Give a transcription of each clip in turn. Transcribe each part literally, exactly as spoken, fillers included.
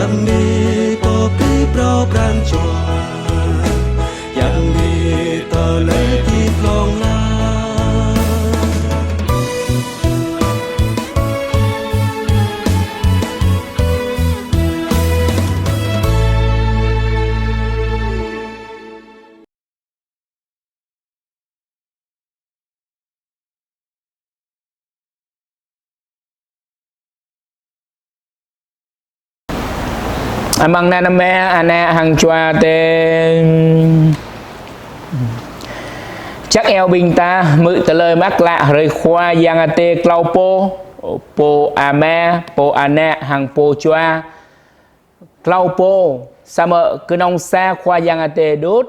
Yang ni pơpĭ phrâo pran jua, yang ni tơlơi hơdip hlŏng lar. Amăng anăn Ama, Ană hăng Jua Adai. Čang iâu ƀing ta hmư̆ tơlơi mơak klă hrơi Khua Yang Adai klâo pô, pô Ama, pô Ană hăng pô Jua. Klâo pô, samơ̆ kơnơ̆ng sa Khua Yang Adai đôč,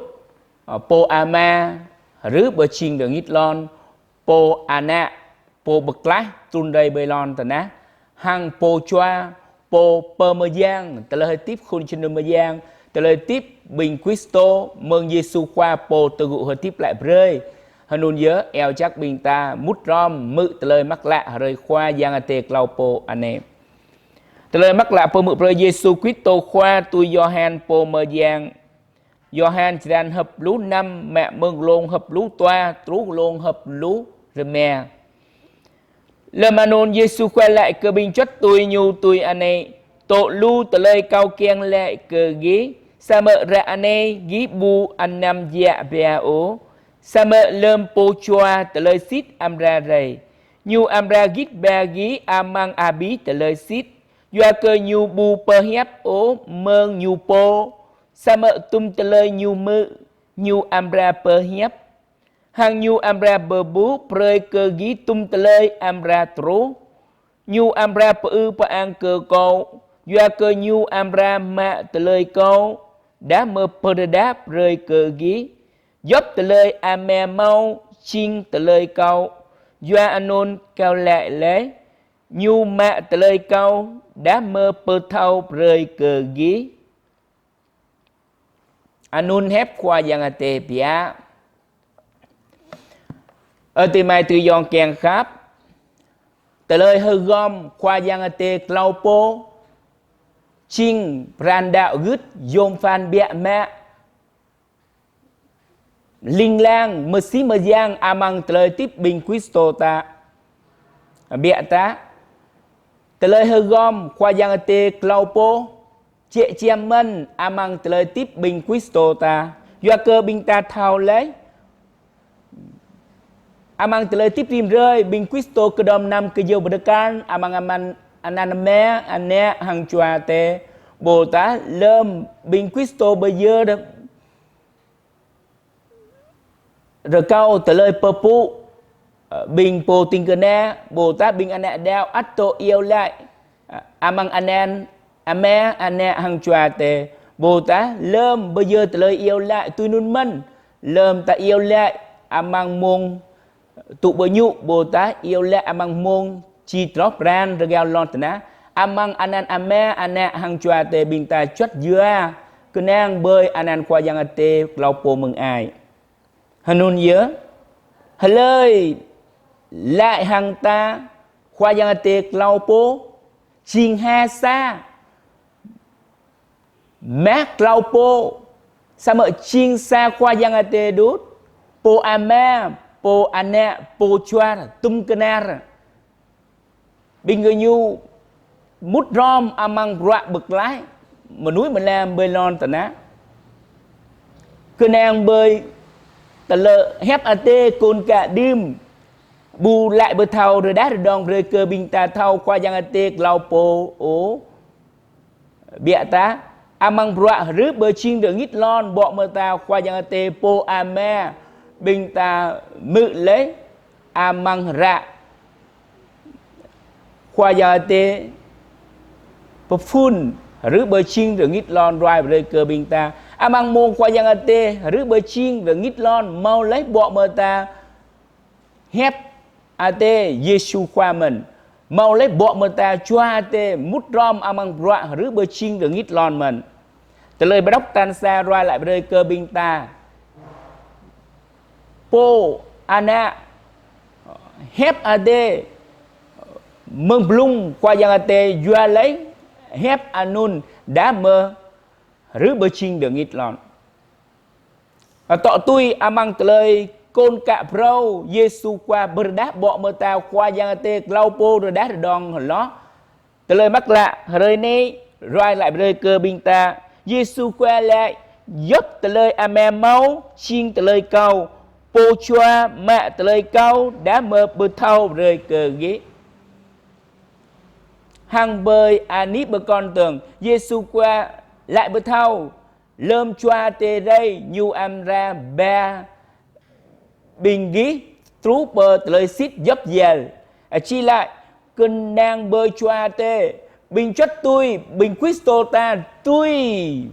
pô Ama, hrưh pơjing rơngit lŏn, pô Ană, pô pơklaih trŭn rai ƀơi lŏn tơnah, hăng pô Jua, pô pơmơyang tơlơi hơdip khul jơnum mơyang, tơlơi hơdip ƀing Kristô mơ̆ng Yêsu Khua pô tơgŭ hơdip glaĭ brơi. Hơnŭn yơh, iâu čang ƀing ta mŭt hrŏm hmư̆ tơlơi mơak klă hrơi Khua Yang Adai klâo pô anai. Tơlơi mơak klă pơhmư̆ brơi Yêsu Kristô Khua tui Yôhan pô mơyang. Yôhan črăn hơpluh năm, mă mơ̆ng glông hơpluh dua truh glông hơpluh rơma. Lơm anŭn Yêsu Khua laĭ kơ ƀing čuăt tui Ñu tui anai: Dŏ lu tơlơi Kâo kiăng laĭ kơ gih, samơ̆ ră anai gih ƀu anăm djă ba ôh. Samơ̆ lơm Pô Jua tơlơi sĭt amra rai, Ñu amra git ba gih amăng abih tơlơi sĭt, yua kơ Ñu ƀu pơhiăp ôh mơ̆ng Ñu pô, samơ̆ tum tơlơi Ñu hmư̆, Ñu amra pơhiăp, hăng Ñu amra pơƀuh brơi kơ gih tum tơlơi amra truh. Ñu amra pơư pơang kơ Kâo, yua kơ Ñu amra mă tơlơi Kâo, đah mơ̆ pơrơđah brơi kơ gih. Djŏp tơlơi Ama hmâo jing tơlơi Kâo, yua anŭn Kâo laĭ laih, Ñu mă tơlơi Kâo, đah mơ̆ pơthâo brơi kơ gih. Anŭn hiăp Khua Yang Adai biă. Ơ adơi amai ayŏng kiăng khăp, tơlơi hơgŏm Khua Yang Adai klâo pô, jing pran đaŏ gưt yôm phan biă mă. Ling lang mơsĭ mơyang amăng tơlơi hơdip ƀing Kristô ta. Biă ta, tơlơi hơgŏm Khua Yang Adai klâo pô, jĕ jăm mơ̆n amăng tơlơi hơdip ƀing Kristô ta. Yua kơ ƀing ta thâo laih, amăng tơlơi hơdip rĭm hrơi, ƀing Kristô kơđŏm năm kơyâo pơdơkan amăng aman, anăn Ama, Ană hăng Jua Adai. Ƀôdah lơm ƀing Kristô pơyơr rơkâo tơlơi pơpŭ, ơ, ƀing pô ding kơna, ƀôdah ƀing ană đaŏ ăt dŏ iâu laĭ, ơ, amăng anăn Ama, Ană hăng Jua Adai. Ƀôdah lơm pơyơr tơlơi iâu laĭ tui anŭn mơ̆n, lơm ta iâu laĭ amăng mông tŭ pơñŭ, ƀôdah iâu laĭ amăng mông či troh pran rơgao lŏn tơnah, amăng anăn Ama, Ană hăng Jua Adai ƀing ta čuăt yua kơnang ƀơi anăn Khua Yang Adai klâo pô mơ̆ng ai. Hơnŭn yơh, hlơi laĭ hăng ta Khua Yang Adai klâo pô, jing ha sa, mă klâo pô, samơ̆ jing sa Khua Yang Adai đôč, pô Ama, pô Ană, pô Jua, tum kơnar. Ƀing gơñu mŭt hrŏm amăng bruă pơklaih mơnuih mơnam ƀơi lŏn tơnah. Kơnang ƀơi tơlơi hiăp Adai kŏn ka đưm, ƀu laĭ pơthâo rơđah rơđông brơi kơ ƀing ta thâo Khua Yang Adai klâo pô ôh. Biă ta, amăng bruă hrưh pơjing rơngit lŏn ƀô̆ mơta Khua Yang Adai pô Ama, ƀing ta hmư̆ laih amăng hră Khua Yang Adai pơphun hrưh pơjing rơngit lŏn ruai brơi kơ ƀing ta. Amăng mông Khua Yang Adai hrưh pơjing rơngit lŏn hmâo laih ƀô̆ mơta hiăp Adai Yêsu Khua mơ̆n. Hmâo laih ƀô̆ mơta Jua Adai mŭt hrŏm amăng bruă hrưh pơjing rơngit lŏn mơ̆n. Tơlơi pơđŏk tal sa ruai laĭ brơi kơ ƀing ta. Pô Ană, hiăp Adai mơ̆ng blung Khua Yang Adai yua laih hiăp anŭn đah mơ̆ rưh pơjing rơngit lŏn. Tŏ tui amăng tơlơi kŏn kă phrâo, Yêsu Khua pơrơđah ƀô̆ mơta Khua Yang Adai klâo pô rơđah rơđông hloh. Tơlơi mơak klă hrơi anai ruai laĭ brơi kơ ƀing ta, Yêsu Khua laĭ djŏp tơlơi Ama hmâo jing tơlơi Kâo, Pô Jua mă tơlơi Kâo đah mơ̆ pơthâo brơi kơ gih. Hăng ƀơi anih pơkŏn dơ̆ng, Yêsu Khua laĭ pơthâo, lơm Jua Adai rai, Ñu amra ba ƀing gih truh pơ tơlơi sĭt djŏp djel. Či laĭ kơnang ƀơi Jua Adai, ƀing juăt tui, ƀing Kristô ta tui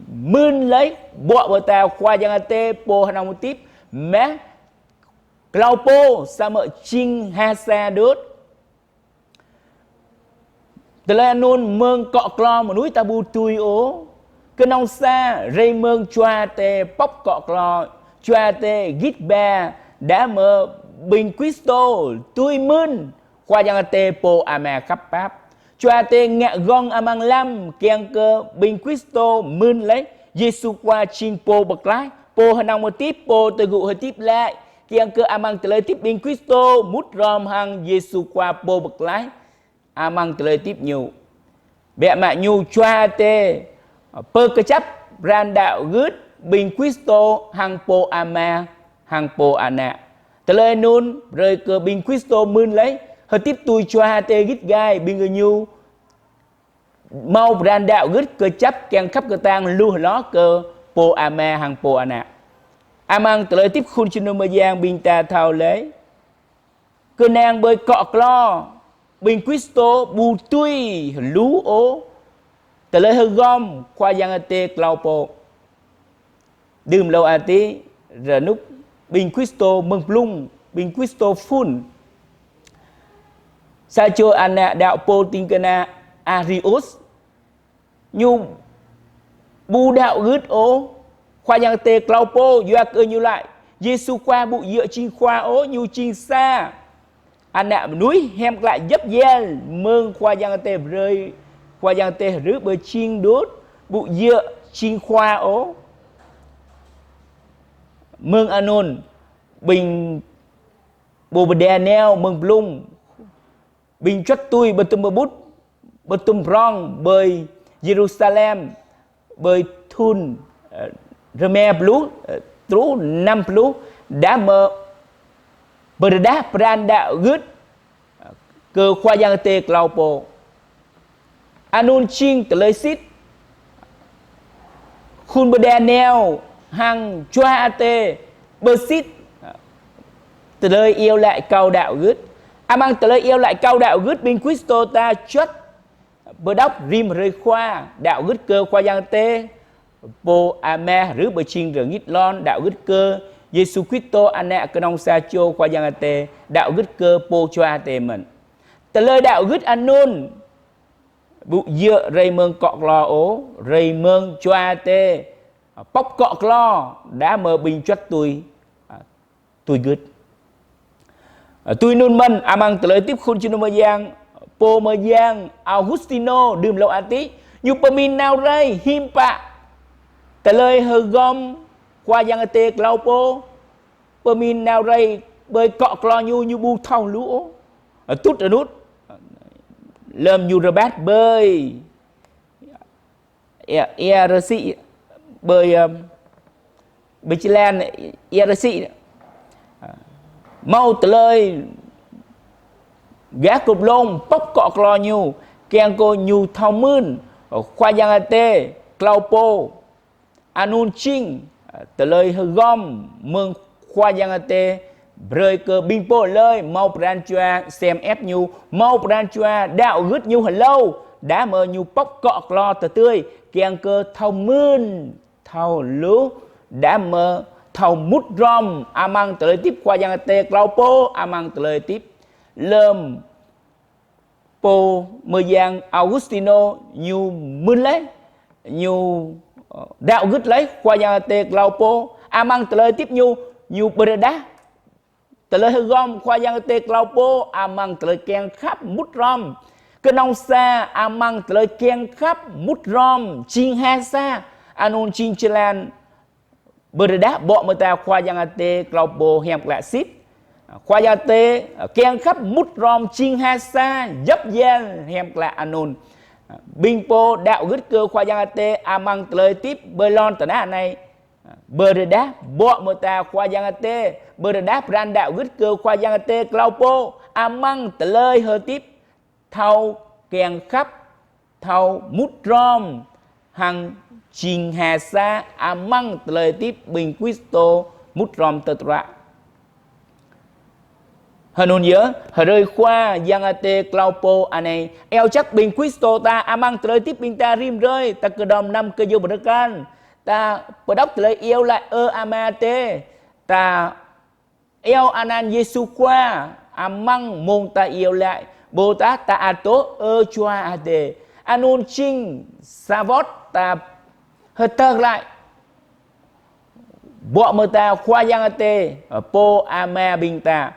mưn laih ƀô̆ mơta Khua Yang Adai Pô hơnơ̆ng hơdip, mă klâo pô samơ̆ jing ha sa đôč. Tơlơi anŭn mơ̆ng akŏ klâo mơnuih ta ƀu tui ôh. Kơnơ̆ng sa rai mơ̆ng Jua Adai pŏk akŏ klâo, Jua Adai git ba đah mơ̆ ƀing Kristô tui mưn Khua Yang Adai Pô Ama khăp pap. Jua Adai ngă gơ̆ng amăng lăm kiăng kơ ƀing Kristô mưn laih Yêsu Khua jing Pô pơklaih, Pô hơnơ̆ng hơdip, Pô tơgŭ hơdip glaĭ, kiăng kơ amăng tơlơi hơdip ƀing Kristô mŭt hrŏm hăng Yêsu Khua Pô pơklaih amăng tơlơi hơdip ñu. Biă mă ñu Jua Adai pơkơjăp pran đaŏ gưt ƀing Kristô hăng Pô Ama hăng Pô Ană. Tơlơi anŭn brơi kơ ƀing Kristô mưn laih hơdip tui Jua Adai git gai, ƀing gơñu hmâo pran đaŏ gưt kơjăp kiăng khăp kơtang lu hloh kơ Pô Ama hăng Pô Ană. Amăng tơlơi hơdip khul jơnum mơyang ƀing ta thâo laih, kơnang ƀơi akŏ klâo, ƀing Kristô ƀu tui lu ôh tơlơi hơgŏm Khua Yang Adai klâo pô. Đưm hlâo adih, rơnŭk ƀing Kristô mơ̆ng blung, ƀing Kristô phŭn, sa čô ană đaŏ pô tĭng kơna Arius, ñu ƀu đaŏ gưt ôh Khua Yang Adai klâo pô, yua kơ ñu laĭ Yêsu Khua ƀu djơ̆ jing Khua ôh, ñu jing sa ană mơnuih hiam klă djŏp djel mơ̆ng Khua Yang Adai brơi, Khua Yang Adai rưh pơjing đôč, ƀu djơ̆ jing Khua ôh. Mơ̆ng anŭn, ƀing ƀô̆ pơđar neo mơ̆ng blung, ƀing juăt tui pơtum pơƀut, pơtum prong ƀơi Yêrusalem, ƀơi thŭn, ơ, rơma pluh, ơ, truh năm pluh, đah mơ̆ pơrơđah pran đaŏ gưt, ơ, kơ Khua Yang Adai klâo pô. Anŭn jing tơlơi sĭt. Khul pơđar neo hăng Jua Adai pơsĭt tơlơi iâu laĭ kâo đaŏ gưt. Amăng tơlơi iâu laĭ kâo đaŏ gưt, ƀing Kristô ta juăt pơđŏk rĭm hrơi Khua, đaŏ gưt kơ Khua Yang Adai Pô Ama rưh pơjing rơngit lŏn, đaŏ gưt kơ Yêsu Kristô Ană kơnơ̆ng sa čô Khua Yang Adai, đaŏ gưt kơ Pô Jua Adai mơ̆n. Tơlơi đaŏ gưt anŭn ƀu djơ̆ rai mơ̆ng akŏ klâo ôh, rai mơ̆ng Jua Adai pŏk akŏ klâo, đah mơ̆ ƀing juăt tui, a, tui gưt. A, tui anŭn mơ̆n amăng tơlơi hơdip khul jơnum mơyang, pô mơyang Augustino đưm hlâo adih, ñu pơmĭn nao rai hiư̆m pă tơlơi hơgŏm Khua Yang Adai klâo pô, pơmĭn nao rai ƀơi akŏ klâo ñu, ñu ƀu thâo lu ôh. A, tŭt anŭn, lơm ñu rơbat ƀơi ia, ia rơsĭ, ƀơi, ơ, ƀơi jơlan ia rơsĭ. Hmâo tơlơi gah kơp lông pŏk akŏ klâo ñu, kiăng kơ ñu thâo mưn Khua Yang Adai klâo pô. Anŭn jing tơlơi hơgŏm mơ̆ng Khua Yang Adai brơi kơ ƀing pô hlơi hmâo pran jua sem ĕp ñu, hmâo pran jua đaŏ gưt ñu hlâo, đah mơ̆ ñu pŏk akŏ klâo tơdơi, kiăng kơ thâo mưn, thâo hluh, đah mơ̆ thâo mŭt hrŏm amăng tơlơi hơdip Khua Yang Adai klâo pô, amăng tơlơi hơdip lơm pô mơyang Augustino ñu mưn laih, ñu, ơ, đaŏ gưt laih Khua Yang Adai klâo pô, amăng tơlơi hơdip ñu, ñu pơrơđah tơlơi hơgŏm Khua Yang Adai klâo pô, amăng tơlơi kiăng khăp mŭt hrŏm kơnong sa amăng tơlơi kiăng khăp mŭt hrŏm jing ha sa, anŭn jing jơlan pơrơđah ƀô̆ mơta Khua Yang Adai klâo pô hiam klă sĭt. Khua Yang Adai kiăng khăp mŭt hrŏm jing ha sa, djŏp djel hiam klă anŭn. Ƀing pô đaŏ gưt kơ Khua Yang Adai amăng tơlơi hơdip ƀơi lŏn tơnah anai pơrơđah ƀô̆ mơta Khua Yang Adai, pơrơđah pran đaŏ gưt kơ Khua Yang Adai klâo pô amăng tơlơi hơdip thâo kiăng khăp, thâo mŭt hrŏm hăng jing ha sa amăng tơlơi hơdip ƀing Kristô mŭt hrŏm tơdruă. Hơnŭn yơh, hrơi Khua Yang Adai klâo pô anai iâu jak ƀing Kristô ta amăng tơlơi hơdip ƀing ta rĭm hrơi, ta kơđŏm năm kơyâo bơrơkal, ta pơđŏk tơlơi iâu laĭ Ơ Ama Adai, ta iâu anăn Yêsu Khua amăng mông ta iâu laĭ, ƀôdah ta adôh Ơ Jua Adai. Anŭn jing sa wơ̆t ta hơdơr glaĭ ƀô̆ mơta Khua Yang Adai, pô Ama ƀing ta.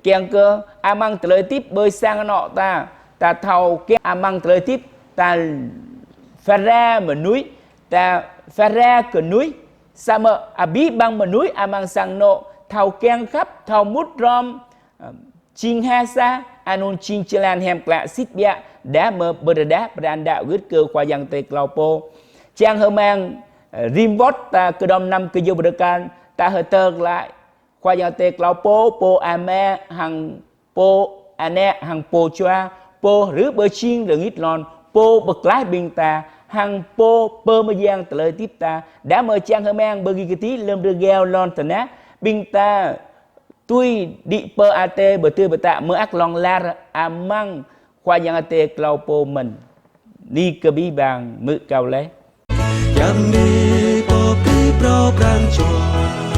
Kiăng kơ amăng tơlơi hơdip ƀơi sang anŏ ta, ta thâo kiăng amăng tơlơi hơdip ta phara mơnuih, ta phara kơnuih, samơ̆ abih bang mơnuih amăng sang anŏ thâo kiăng khăp, thâo mŭt hrŏm, jing ha sa, anŭn jing jơlan hiam klă sĭt biă, đah mơ̆ pơrơđah pran đaŏ gưt kơ Khua Yang Adai klâo pô. Čang hơmang, rĭm wơ̆t ta kơđŏm năm kơyâo bơrơkal, ta hơdơr glaĭ Khua Yang Adai klâo pô, pô Ama hăng pô Ană hăng pô Jua, pô hrih pơjing rơngit lŏn, pô pơklaih ƀing ta, hăng pô pơmơyang tơlơi hơdip ta. Đah mơ̆ čang hơmang bơgi kơti lơ̆m rơgao lŏn tơnah, ƀing ta tui đĭ pơ Adai pơtư̆ pơtă mơak hlŏng lar amăng Khua Yang Adai klâo pô mơ̆n. Ni kơ abih bang hmư̆ kâo laih. Yam ni pô pơkĭ phrâo pran jua.